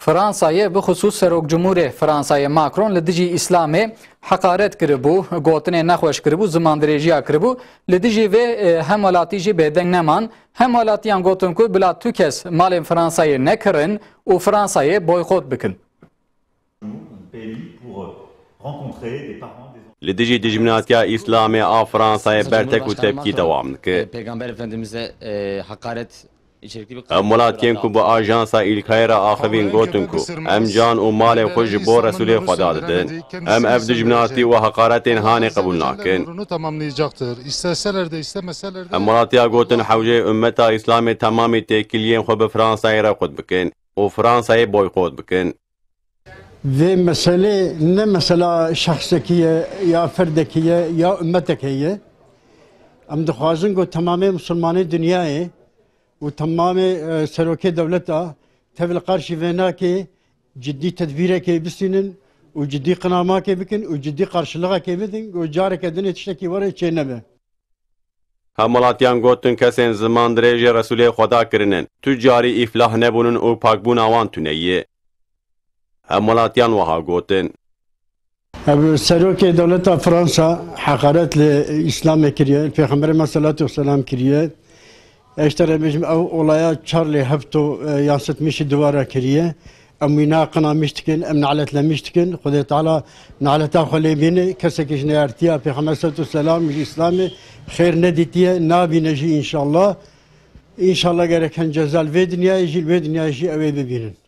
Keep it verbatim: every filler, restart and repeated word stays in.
Fransayê, bi xisûs Serokcumhurê Fransayê Macron li dijî Îslamê heqaret kiribû, gotinê nexweş kiribû, zimandirêjiya kiribû. Li dijî vê, e, hemwelatî jî bêdeng neman. Hemwelatiyan gotin ku bila tu kes malên Fransayê nekirin û Fransayê boykot bikin. Li dijî dijminatiya Îslamê a Fransayê bertek û tepkî dewam dike. Peygamber Efendimiz'e, e, hakaret içerikli bir Em welatiyên ku bi ajansa Îlkayê re axivîn gotin ku em can û malê xwe ji bo Resûlê Xweda didin. Em ev dijminatî û heqaretên hanê qebûl nakin. Tamamlayacaktır. İsteseler de istemeseler de Em welatiya gotin hewceyê ummeta Îslamê temamî têkiliyên xwe bi Fransayê re qut bikin û Fransayê boykot bikin. Vê meselê ne mesela şexsekî ye, ya ferdekî ye, ya ummetekê ye. Em dixwazin ku temamê misilmanê dinyayê û temamê, e, serokê dewleta tev li qarşî vê nakê ciddî tedbîrekê bisînin û ciddî qinamakê bikin û ciddî qarşilixekê bidin ku careke dinê tiştekî were çê nebe. Hemwelatiyan gotin kesên ziman dirêjê Resûlê Xweda kirinin, tu carî îflah nebûnin û pakbûna wan tune ye. Hemwelatiyan wiha gotin. Ev serokê dewleta Fransa heqaret li Îslamê kiriye, Pêxemberê me selatu selam kiriye. Eştere bêjim ew olaya Charlie Hebdo, e, yansıtmışı duvara kiriye. Em wî naqinamiş dikin, em naletlemiş dikin. Xwedê Teala naleta xwe lê bîne. Kesekî ji neyartiya Pêxember salatu selam ji Îslamê xêr nedîtiye, nabîne jî înşallah. Înşallah gerek hin ceza li vê dinyayê jî, li wê dinyayê jî ew ê bibînin.